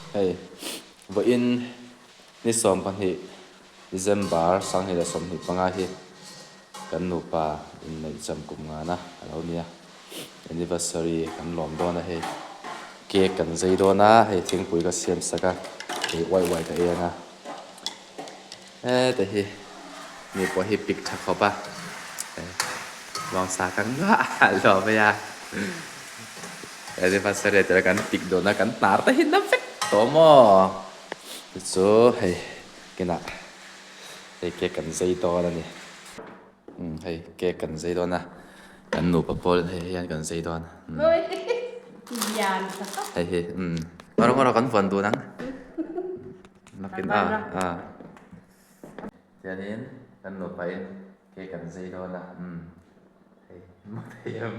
Hei vawiin ni 12 December 2025 hi kan nupa inneih cham kum ngana a lo nia. Anniversary kan lawm dawn a hei cake kan zei dawn a hei thingpui ka siam sak a hei uai uai ka ei ang a heta hi mi pawh hi pik tha khawp a vawngsa ka ngah lo mai a anniversary tura kan pik dawn a kan hnar te hi na vek tawh maw chu hei kinah hei cake kan zei dawn a ni. Umm hei cake kan zei dawn a kan nupa pawl hei hian kan zei dawn hei hi umm ngawr ngawr kan vuan dun ang nakin a a chuanin kan nupa in cake kan zei dawn a umm hei maw thei em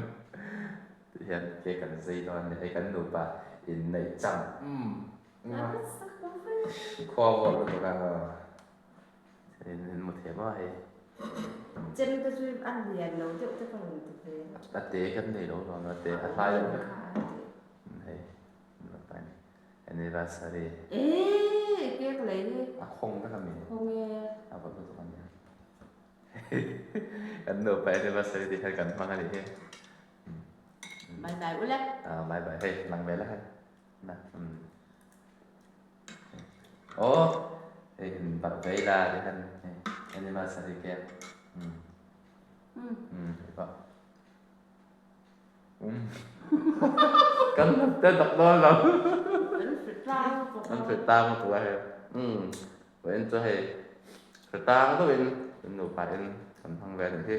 tihian cake kan zei dawn a ni hei kan nupa inneih chang umm khua vawt lutuk a. In mu thei maw hei. Chem te chu a lian lo deuh te ka rawn ti ve. A te kan nei lo lo a te a hlai lo vek. Hei anniversary. Eee cake lei hi. A khawng vek a mi. Khawng e. A vawt lutuk a nia. Kan nupa anniversary tih hian kan hmang a nih hi. Bye bye ule. Bye bye hei lang ve la hei. Na umm. Aw hei han barh ve ila ti hian hei anniversary cake umm umm hei pawh umm kan hnap te dak dawn lo an hre tang lutuk a hei umm vawiin chu hei hre tang deuhin kan nupa in kan hmang ve a nih hi.